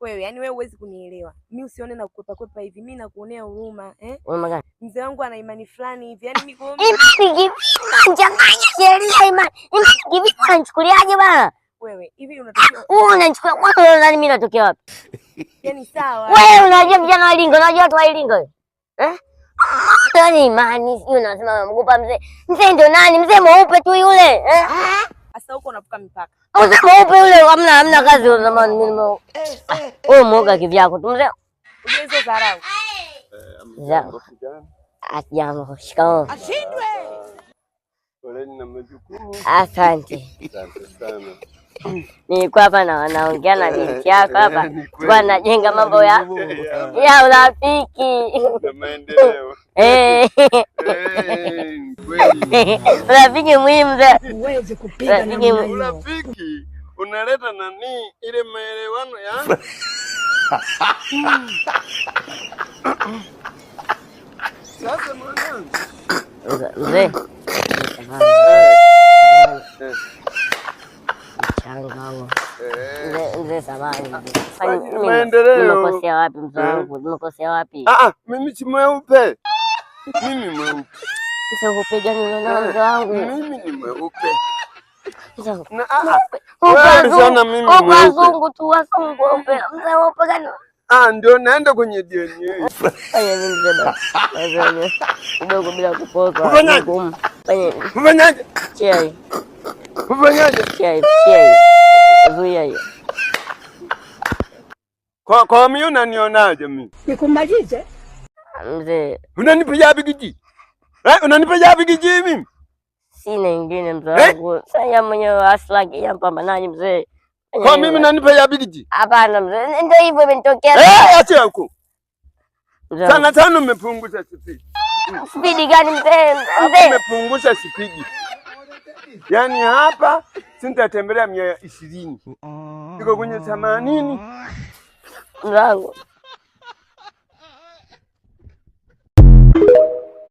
Wewe, yani wewe huwezi kunielewa. Mimi usione na kukwepa kwepa hivi. Mimi nakuonea huruma, eh? Huruma gani? Mzee wangu ana imani fulani hivi. Yaani mimi kwa Imani kivipi? Unachanganya sheria imani. Imani kivipi unanichukuliaje bwana? Wewe, hivi unatokea Wewe unanichukulia kwanza unadhani mimi natokea wapi? Yaani sawa. Wewe unajua vijana wa Iringa, unajua watu wa Iringa wewe? Eh? Yaani imani, sijui unasema unamgopa mzee. Mzee ndio nani? Mzee mweupe tu yule. Eh? Sasa huko unavuka mipaka. Mzee mweupe yule hamna kazi wa zamani mimi. Wewe muoga kivyako tu mzee. Unajua hizo dharau. Jambo, shikamoo. Ashindwe. Poleni na majukumu. Asante. Asante sana. Nilikuwa hapa na naongea na binti yako hapa. Ni kweli. Tulikuwa najenga mambo ya urafiki. Na maendeleo. Ni kweli. Urafiki muhimu mzee. Huwezi kupiga Urafiki namna hiyo. Urafiki unaleta nani ile maelewano ya Sasa mwanangu. Mzee. Mchanga huo. Mzee, samahani mzee. Maendeleo. Nimekosea wapi mzee wangu? Nimekosea wapi? Mimi si mweupe. Mimi mweupe. Mzee, kupiga nini na mzee wangu? Mimi ni mweupe. Mzee, Na, Wewe ulisema mimi huko mweupe. wazungu tu, wazungu weupe. Mzee weupe gani? Ndio naenda kwenye DNA. Fanya nini mzee basi? Fanya kidogo bila kupoka. Ufanyaje? Ngumu. Fanya Ufanyaje? chai. Ufanyaje? Chai, chai. Zuia hiyo. Kwa mimi unanionaje mimi? Nikumalize? Mzee. Unanipiga bigiji? Unanipiga bigiji mimi? Sina ingine mzee wangu. Sasa mwenyewe aslaki ya mpambanaji mzee. Kwa mimi unanipiga bigiji? Hapana mzee. Ndio hivyo imenitokea. Acha huko. Mzee. Sana sana umepunguza spidi. Spidi gani mzee? Mzee. Umepunguza spidi. Yaani hapa sintatembelea 120. Iko kwenye 80. Mzee wangu.